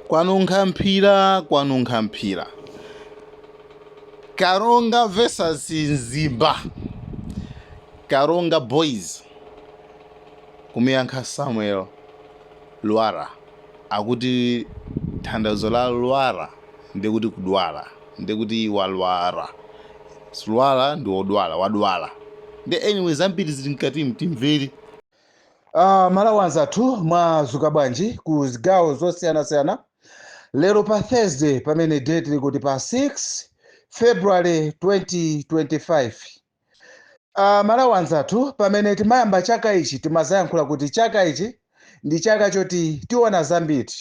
Kwanunkha mphira, kwanunkha mphira. Karonga versus Mzimba. Karonga Boys kumuyankha Samuel Lwara akuti tanthauzo la Lwara ndikuti kudwala, ndikuti walwara. Lwara ndi wodwala, wadwala. Ndi anyway, zambiri zili mkatimu, timvere. Malawi anzathu, mwazuka bwanji ku zigawo zosiyanasiyana lero pa Thursday, pamene date likuti pa 6 February 2025? Malawi anzathu, pamene timayamba chaka ichi timazayankhula kuti chaka ichi ndi chaka choti tiona zambiri.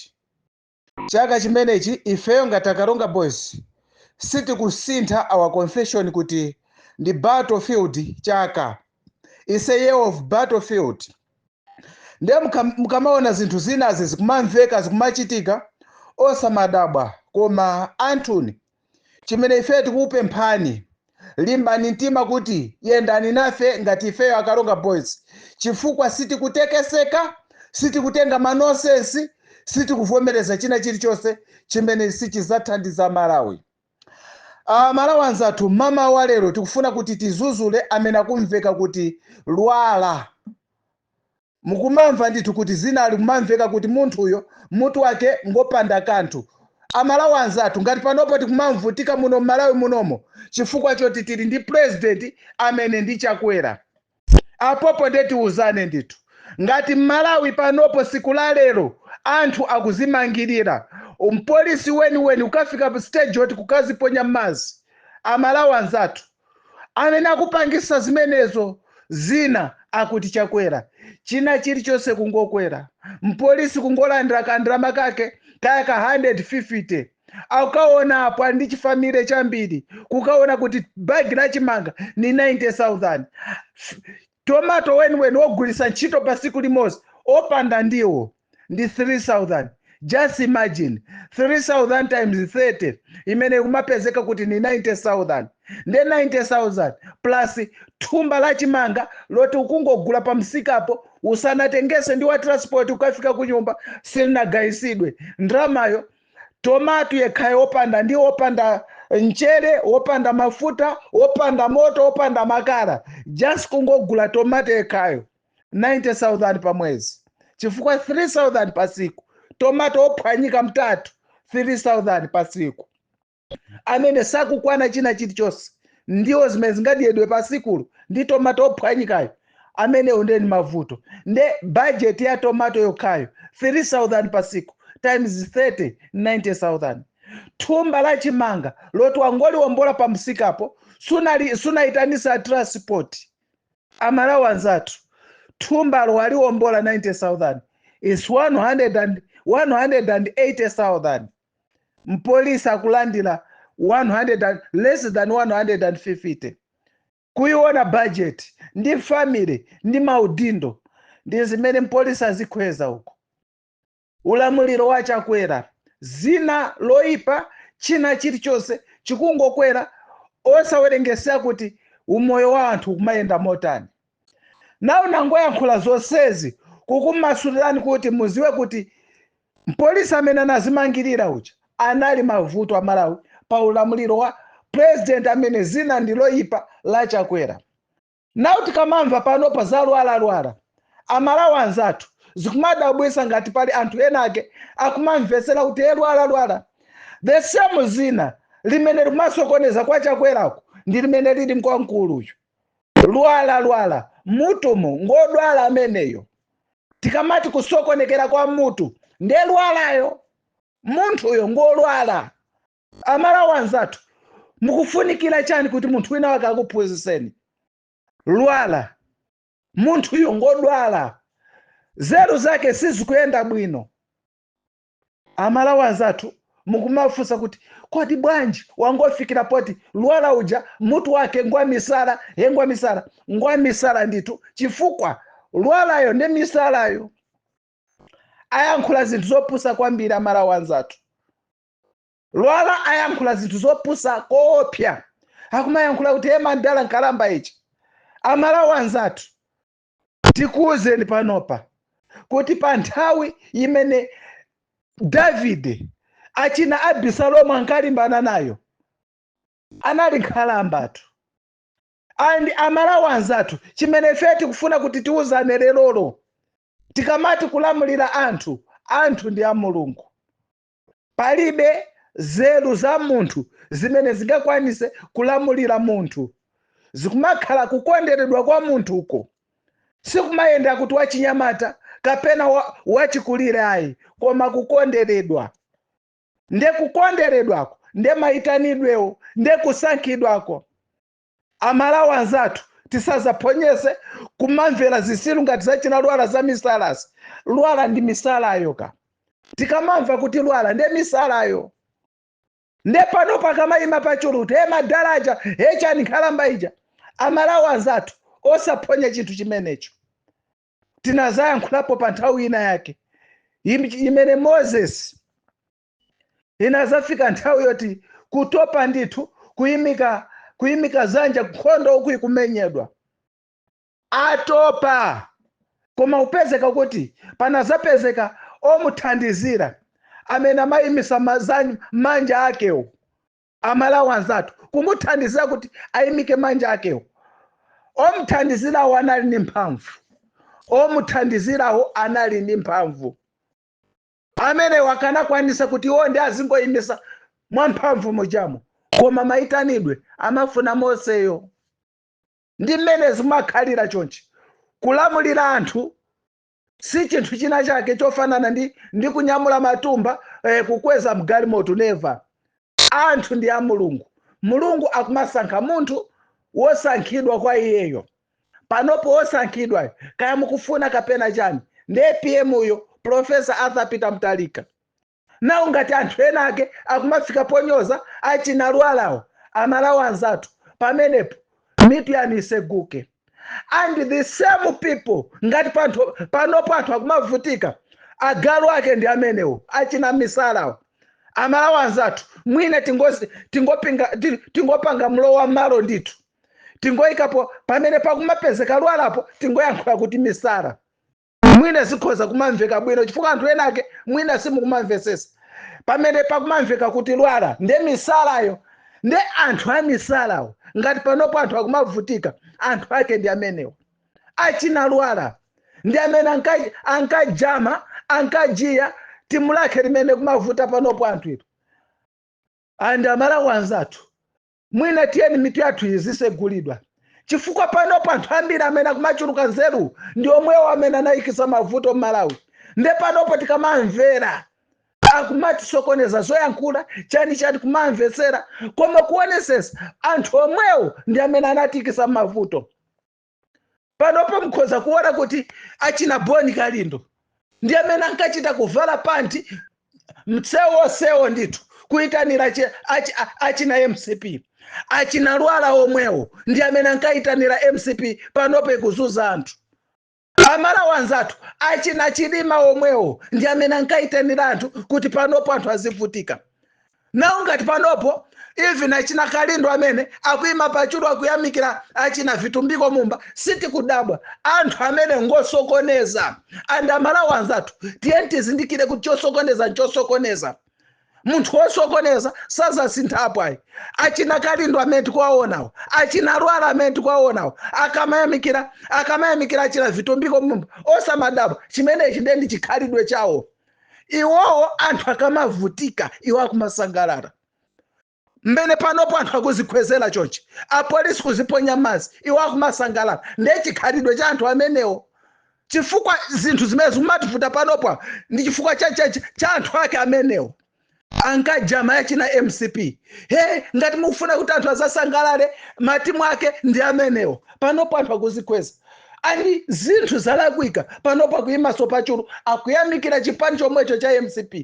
Chaka chimenechi ifeyo ngati Akaronga Boys sitikusintha our confession kuti ndi battlefield chaka, is a year of battlefield. Ndiye mukamaona zinthu zinazi zikumamveka, zikumachitika, osamadabwa. Koma anthuni, chimene ife tikupemphani, limbani mtima kuti yendani nafe ngati ifeyo Akaronga Boys, chifukwa sitikutekeseka, sitikutenga ma nonsense, sitikuvomereza china chilichonse chimene sichizathandiza Malawi. Malawi anzathu, mama wa lero tikufuna kuti tizuzule amene akumveka kuti Lwala. Mukumamva ndithu kuti zina ali kumamveka kuti munthuyo mutu wake ngopanda kanthu. Amalawi anzathu, ngati panopo tikumamvutika muno mmalawi munomo chifukwa choti tili ndi president amene ndi Chakwera, apopo ndetiuzane ndithu, ngati mmalawi panopo siku la lero anthu akuzimangirira, mpolisi weniweni ukafika pa stage yoti kukaziponya m'mazi. Amalawi anzathu, amene akupangisa zimenezo zina akuti Chakwera, china chilichonse kungokwera, mpolisi kungolandira kandalama kake kaya ka 150, akaona apo ali ndi chi family chambiri, kukaona kuti bagi la chimanga ni 90,000, tomato weniweni wogulisa ntchito pa siku limodzi opanda ndiwo ndi 3000. Just imagine, 3000 times 30 imene kumapezeka kuti ni 90,000. Nde 90,000 plus thumba la chimanga loti ukungogula pa msikapo usanatengese ndi wa transport, ukafika ku nyumba silinagayisidwe ndramayo. Tomato yekhayo wopanda ndi wopanda mchere, wopanda mafuta, wopanda moto, wopanda makala, just kungogula tomato yekhayo 90,000 pa mwezi, chifukwa 3000 pa siku, tomato wophwanyika mtatu 3000 pa siku, amene sakukwana china chilichonse, ndiwo zimene zingadyedwe pa sikulo ndi tomato wophwanyikayo amenewo. Ndeni mavuto. Nde budget ya tomato yokhayo 3000 pa siku times 30, 90,000. Thumba la chimanga loti wangoliwombola pa msikapo, sunayitanisa transport. Amalawi anzathu, thumbalo waliwombola 90,000 is 100 and 180,000. Mpolisi akulandira 100 and, less than 150. Kuiona budget ndi family ndi maudindo ndi zimene mpolisi azikhweza uko. Ulamuliro wa Chakwera, zina loyipa, china chilichonse chikungokwera, osawerengesera kuti umoyo wa anthu kumayenda motani. Nawo nangoyankhula zonsezi kukumasulirani kuti muziwe kuti mpolisi amene anazimangirira uja anali mavuto a Malawi pa ulamuliro wa president amene zina ndi loyipa la Chakwera. Nawo tikamamva panopa za Lwalalwala, Amalawi anzathu, zikumadabwisa ngati pali anthu ena ake akumamvesera kuti e Lwalalwala, the same zina limene likumasokoneza kwa Chakwerako ndi limene lili mkwamkuluyu Lwalalwala. Mutumu ngodwala ameneyo. Tikamati kusokonekera kwa mutu, nde Lwalayo, munthuyo ngolwala. Amalawi anzathu, mukufunikira chani kuti munthu wina wake akuphunzitseni? Lwala munthuyo ngodwala, zeru zake sizikuyenda bwino. Amalawi anzathu, mukumafunsa kuti kodi bwanji wangofikira poti Lwala uja mutu wake ngwa misala? Ye ngwa misala, ngwa misala ndithu, chifukwa Lwalayo ndi misalayo ayankhula zinthu zopusa kwambiri. Amalawi anzathu, Lwala ayankhula zinthu zopusa koopsa, akumayankhula kuti emandala nkalamba ichi. Amalawi anzathu, tikuwuzeni panopa kuti pa nthawi imene Davide Achina Abisalomu ankalimbana nayo, anali nkhalambatu. And Amalawi anzathu, chimene ife tikufuna kuti tiwuzane lerolo, tikamati kulamulira anthu, anthu ndi a Mulungu. Palibe zeru za munthu zimene zingakwanise kulamulira munthu. Zikumakhala kukonderedwa kwa munthuko. Sikumayenda kuti wachinyamata kapena wachikulire ayi, koma kukonderedwa. Nde kukonderedwako nde mayitanidwewo, nde kusankhidwako. Amalawi anzathu, tisazaphonyese kumamvera zisilu ngati zachina Lwara za misalasi. Lwara ndi misalayo ka. Tikamamva kuti Lwara nde misalayo. Nde pano pakamayima pachulutu he madalaja he chani nkhalamba ija. Amalawi anzathu, osaphonya chinthu chimenecho. Tinazayankhulapo pa nthawi ina yake imene Moses inazafika nthawi yoti kutopa ndithu, kuyimika zanja, nkhondo uku ikumenyedwa, atopa, koma upezeka kuti panazapezeka omuthandizira amene amayimisa manja akewo. Amalawi anzathu, kumuthandizira kuti ayimike manja akewo, omuthandizirawo anali ndi mphamvu. Omuthandizirawo anali ndi mphamvu. Amene wakanakwanisa kuti iwo ndi azingoyimisa mwamphamvu mujamo, koma mayitanidwe amafuna Moseyo. Ndi mmene zimakhalira chonchi. Kulamulira anthu si chinthu china chake chofanana ndi kunyamula matumba, kukweza mgalimoto, never. Anthu ndi a Mulungu. Mulungu akumasankha munthu wosankhidwa kwa iyeyo. Panopo wosankhidwayo, kaya mukufuna kapena chani, ndi APM uyo, Professor Arthur Peter Mutharika. Nawo ngati anthu ena ake akumafika ponyoza achina Lwarawo, Amalawi anzathu, pamenepo mitu yanu iseguke. And the same people, ngati panopo anthu akumavutika, agalu ake ndi amenewo achina misalawo. Amalawi anzathu, mwina tingopanga mlowa malo ndithu, tingoyikapo pamene pakumapezeka Lwarapo, tingoyankhula kuti misala. Mwina zikhoza kumamveka bwino, chifukwa anthu ena ake mwina simukumamvesesa. Pamene pakumamveka kuti Lwara nde misalayo, nde anthu a misalawo. Ngati panopo anthu akumavutika, anthu ake ndi amenewo achina Lwara, ndi amene ankajama, ankajiya timu lake limene kumavuta panopo anthu ilo. And Amalawi anzathu, mwina tiyeni mitu yathu izisegulidwa, chifukwa panopo anthu ambiri amene akumachuluka nzeru ndi omwewo amene anayikisa mavuto m'Malawi. Nde panopo tikamamvera akumatisokoneza zoyankhula chani chani, kumamvetsera, koma kuonesesa anthu omwewo ndi amene anatikisa mavuto. Panopo mukhoza kuona kuti achina Boni Kalindo ndi amene ankachita kuvala panti mtsewosewo ndithu kuyitanira achina MCP. Achina Lwara omwewo ndi amene ankayitanira MCP, panopo ikuzuza anthu. Amalawi anzathu, achina Chilima omwewo ndi amene ankayitanira anthu kuti panopo anthu azivutika nawo. Ngati panopo even achina Kalindo amene akuyima pachulu akuyamikira achina Vitumbiko Mumba, sitikudabwa. Anthu amene ngosokoneza. And Amalawi anzathu, tiye tizindikire kuti chosokoneza nchosokoneza. Munthu wosokoneza sazasinthapo ayi. Achina Kalindo amene tikuwaonawo, achina Lwara amene tikuwaonawo, akamayamikira achina Vitumbiko Mumba, osamadabwa. Chimenechi ndiye ndi chikhalidwe chawo iwowo. Anthu akamavutika, iwo akumasangalala. Mmene panopo anthu akuzikhwezera chonchi, apolisi kuziponya madzi, iwo akumasangalala. Ndiye chikhalidwe cha anthu amenewo, chifukwa zinthu zimene zikumativuta panopo ndi chifukwa cha anthu ake amenewo ankajama yachina MCP. He, ngati mukufuna kuti anthu azasangalale, matimu ake ndi amenewo. Panopo anthu akuzikweza and zinthu zalakwika. Panopo akuyimaso pachulu akuyamikira chipani chomwecho cha MCP.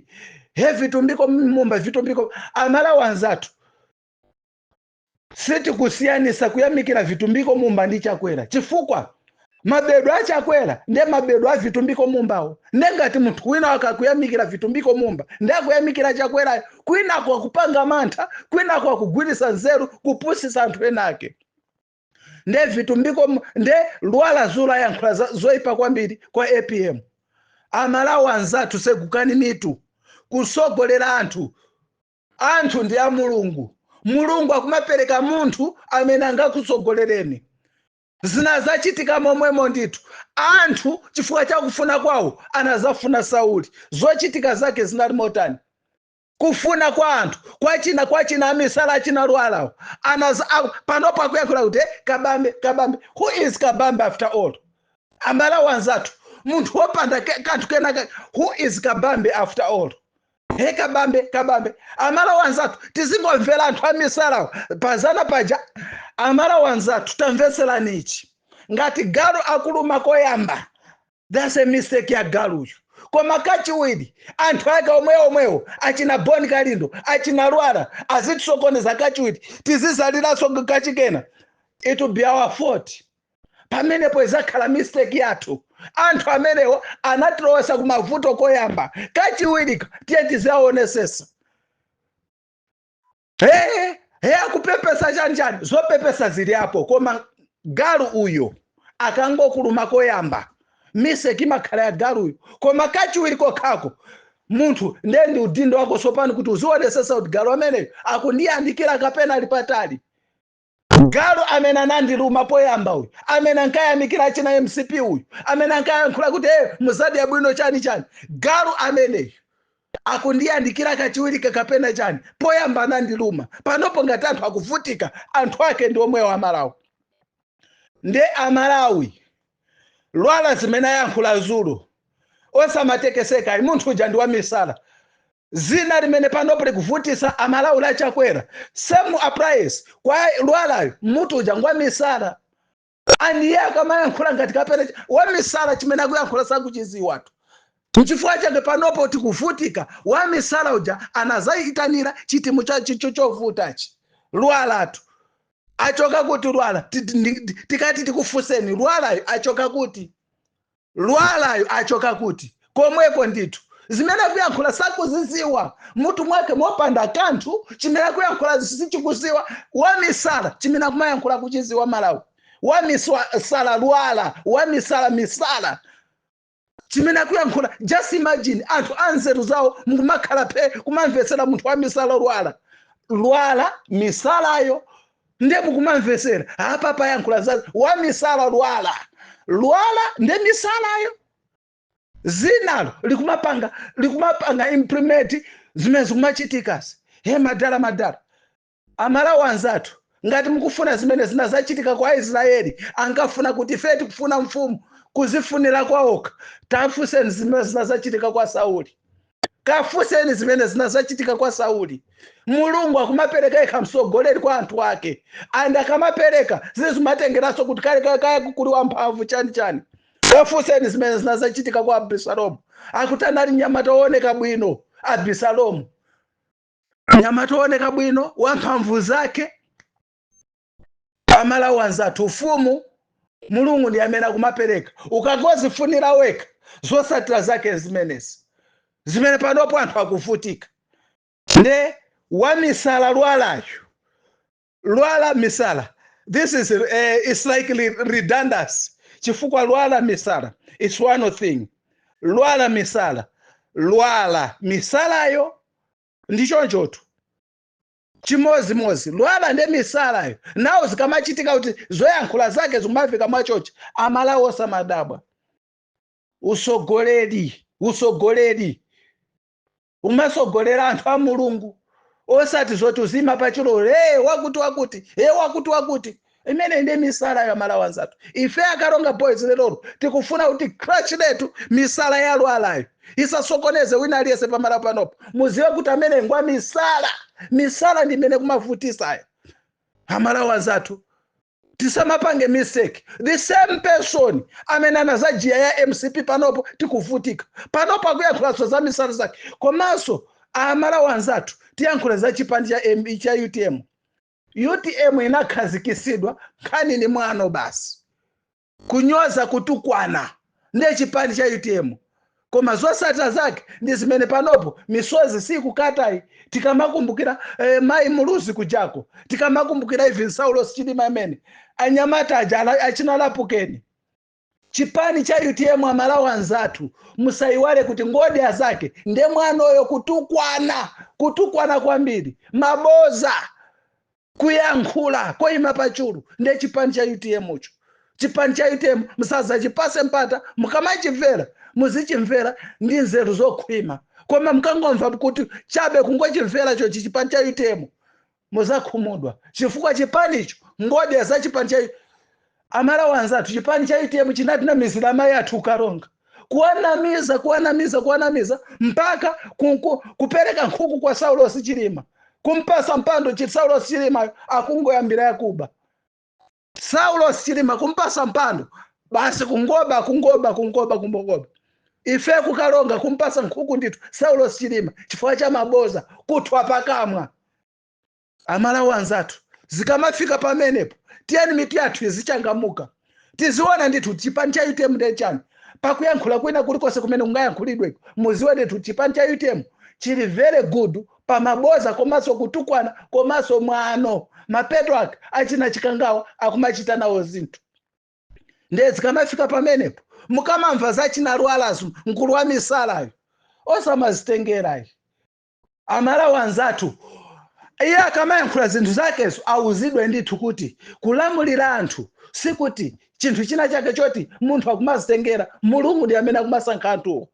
He, Vitumbiko Mumba, Vitumbiko. Amalawi anzathu, sitikusiyanisa kuyamikira Vitumbiko Mumba ndi Chakwera, chifukwa mabedwe a Chakwera ndiye mabedwe a Vitumbiko Mumbawo. Nde ngati munthu wina akakuyamikira Vitumbiko Mumba, ndi akuyamikira Chakwerayo. Kwinako akupanga mantha, kwinako akugwirisa nzeru kupusisa anthu ena ake. Nde Vitumbiko nde Lwara zula yankhula zoyipa kwambiri kwa APM. Amalawi anzathu, segukani mitu. Kusogolera anthu, anthu ndi a Mulungu. Mulungu akumapereka munthu amene angakusogolereni. Zina zachitika momwemo ndithu. Anthu chifukwa chakufuna kwawo anazafuna Sauli. Zochitika zake zinali motani? Kufuna kwa anthu kwachina amisala, achina Lwarawo panopo akuyankhula kuti, "Kabambe, Kabambe." Who is Kabambe after all? Amalawi anzathu, munthu wopanda kanthu kenaka, who is Kabambe after all? He, Kabambe, Kabambe. Amalawi anzathu, tizingomvera anthu amisalawo pazana paja. Amalawi anzathu, tamvetserani ichi: ngati galu akuluma koyamba, that's a mistake ya galuyo. Koma kachiwiri, anthu ake omwewo omwewo, achina Boni Kalindo, achina Lwara, azitisokoneza kachiwiri, tizizaliranso kachikena, it will be our fault. Pamenepo izakhala mistake yathu. Anthu amenewo anatilowesa kumavuto koyamba, kachiwirika tiye tiziaonesesa. He he, akupepesa chanjani? Zopepesa zili apo, koma galu uyo akangokuluma koyamba, mistake imakhala ya galuyo. Koma kachiwiri kokhako, munthu ndiye ndi udindo wako sopano kuti uzionesesa kuti galu ameneyo akundiyandikira kapena ali patali. Galu amene anandiluma poyamba uyu, amene ankayamikira achina MCP uyu, amene ankayankhula kuti, "Hey, muzadya bwino," chani chani, galu ameneyo akundiyandikira kachiwiri kapena chani? Poyamba anandiluma. Panopo ngati anthu akuvutika, anthu ake ndi omwewo Amalawi. Nde Amalawi, Lwara zimene ayankhula zulu, osamatekeseka. Munthu uja ndi wamisala. Zina limene panopo likuvutisa Amalawi lachakwera, same applies kwa Lwarayo. Mutu uja ngwa misala, and iye akamayankhula ngati kapena wamisala, chimene akuyankhula sakuchiziwatu. Nchifukwa chake panopo tikuvutika. Wamisala uja anazayitanira chitimu chovutachi. Lwaratu achoka kuti? Lwara, tikati tikufunseni, Lwarayo achoka kuti? Lwarayo achoka kuti? Komweko ndithu zimene akuyankhula sakuziziwa. Mutu mwake mopanda kanthu, chimene akuyankhula sichikuziwa. Wamisala, chimene akumayankhula kuchiziwa? Malawi, wamisala Lwara, wamisala misala, chimene akuyankhula. Just imagine, anthu anzeru zawo mukumakhala phe kumamvetsera munthu wamisala Lwara. Lwara misalayo, ndiye mukumamvetsera apa payankhula za wamisala Lwara. Lwara nde misalayo. Zinalo likumapanga implement zimene zikumachitikasi. He, madala, madala. Amalawi anzathu, ngati mukufuna zimene zina zachitika kwa Aisraeli, ankafuna kuti ife tikufuna mfumu, kuzifunira kwaokha, tafunseni zimene zina zachitika kwa Sauli. Kafunseni zimene zina zachitika kwa Sauli. Mulungu akumapereka yekha mtsogoleri kwa anthu ake, and akamapereka zine zimatengeranso kuti kale kaya kuli wamphamvu chani chani. Kafunseni zimene zina zachitika kwa Abisalomu. Akuti anali mnyamata wooneka bwino Abisalomu, mnyamata wooneka bwino, wamphamvu zake. Amalawi anzathu, ufumu Mulungu ndi amene akumapereka. Ukangozifunira wekha, zosatira zake zimenezi zimene panopo anthu akuvutika. Nde wamisala Lwarayo, Lwara misala, this is it's like redundance, chifukwa Lwara misala, it's one thing. Lwara misala, Lwara misalayo ndi chonchotu chimozimozi. Lwara ndi misalayo nawo, zikamachitika kuti zoyankhula zake zikumafika mwachochi, Amalawi osamadabwa. Usogoleri, usogoleri umasogolera anthu a Mulungu, osati zoti uzima pachilolo, hey, wakuti wakuti, hey, wakuti wakuti. Imene ndi misala ya Malawi anzathu. Ife Akaronga Boys lerolo tikufuna kuti crash letu misala ya Lwarayo isasokoneze wina aliyense pamala panopo. Muziwe kuti amene ngwa misala, misala ndi imene kumavutisayo. Amalawi anzathu, tisamapange mistake. The same person amene anazajiya ya MCP, panopo tikuvutika, panopo akuyankhulanso za misala zake. Komanso Amalawi anzathu, tiyankhule za chipani cha UTM. UTM inakhazikisidwa nkhani ni mwano basi, kunyoza, kutukwana, ndiye chipani cha UTM. Koma zosatira zake ndi zimene panopo misozi sikukatayi tikamakumbukira mayi Muluzi kujako, tikamakumbukira even Saulos Chilima, amene anyamata aja achinalapukeni. Chipani cha UTM, Amalawi anzathu, musayiwale kuti ngodya zake nde mwanoyo, kutukwana, kutukwana kwambiri, maboza, kuyankhula koyima pachulu, nde chipani cha UTM cho. Chipani cha UTM musazachipase mpata. Mukamachimvera, muzichimvera ndi nzeru zokhwima, koma mukangomva kuti chabe kungochimvera chochi chipani cha UTM, muzakhumudwa, chifukwa chipanicho, ngodya za chipani cha, Amalawi anzathu, chipani cha UTM chinatinamizira amayi athu Karonga, kuwanamiza, kuwanamiza, kuwanamiza, mpaka kupereka nkhuku kwa Saulos Chilima, kumpasa mpando chi Saulos Chilima akungoyambira yakuba. Saulos Chilima kumpasa mpando basi, kungoba, kungoba, kungoba, kungoba. Ife kuKaronga kumpasa nkhuku ndithu Saulos Chilima chifukwa cha maboza, kuthwa pakamwa. Amalawi anzathu, zikamafika pamenepo, tiyeni mitu yathu izichangamuka, tiziona ndithu chipani cha UTM ndi chani. Pakuyankhula kwina kulikonse kumene kungayankhulidweko, muziwe ndithu chipani cha UTM chili very good pamaboza komanso kutukwana komanso mwano. Mapeto ake achina Chikangawa akumachita nawo zinthu. Ndiye zikamafika pamenepo, mukamamva zachina Lwarazo, mkulu wa misalayo, osamazitengerayi. Amalawi anzathu, iye akamayankhula zinthu zakezo, awuzidwe ndithu kuti kulamulira anthu sikuti chinthu china chake choti munthu akumazitengera. Mulungu ndi amene akumasankha anthuwo.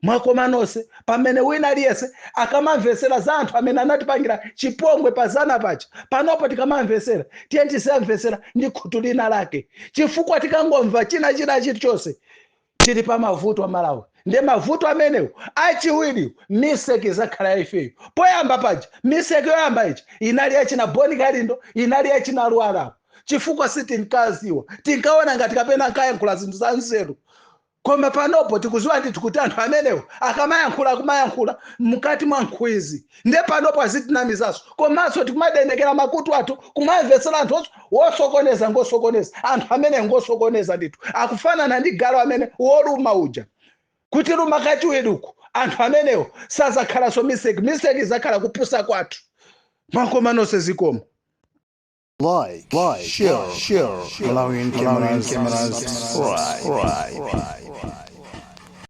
Mwakoma nonse. Pamene wina aliyense akamamvesera za anthu amene anatipangira chipongwe pazana paja, panopo tikamamvesera, tiye tisiyamvesera ndi khutu lina lake, chifukwa tikangomva china china chilichonse, tili pa mavuto Amalawi. Ndiye mavuto amenewo achiwiri, mistake izakhala yaifeyo. Poyamba paja, mistake yoyamba ichi inali yachina Boni Kalindo, inali yachina Lwara, chifukwa sitinkaziwa, tinkaona ngati kapena nkayankhula zinthu za nzeru. Koma panopo tikuziwa ndithu kuti anthu amenewo akamayankhula, akumayankhula mukati mwa nkhwizi. Ndiye panopo azitinamizanso, komanso tikumadendekera makutu athu kumamvetsera anthu wosokoneza. Ngosokoneza anthu amene, ngosokoneza ndithu, akufanana ndi galu amene woluma uja, kuti luma kachiwiri uku. Anthu amenewo sazakhalanso mistake, mistake izakhala kupusa kwathu. Mwakoma nonse, zikomo. Like, share, share, Malawian cameras, subscribe.